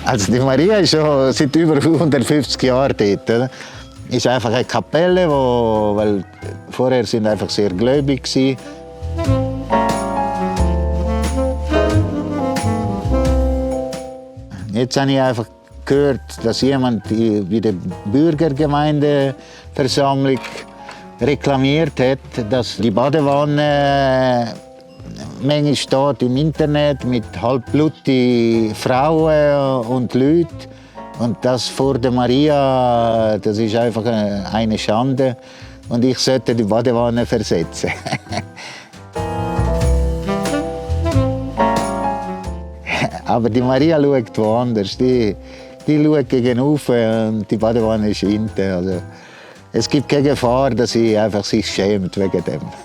Also die Maria ist schon seit über 150 Jahren dort. Oder? Ist einfach eine Kapelle, weil vorher sind einfach sehr gläubig waren. Jetzt habe ich einfach gehört, dass jemand bei der Bürgergemeindeversammlung reklamiert hat, dass die Badewanne manchmal steht im Internet mit halbblutigen Frauen und Leuten. Und das vor der Maria, das ist einfach eine Schande. Und ich sollte die Badewanne versetzen. Aber die Maria schaut woanders. Die schaut gegen rauf und die Badewanne ist hinten. Also, es gibt keine Gefahr, dass sie einfach sich schämt wegen dem.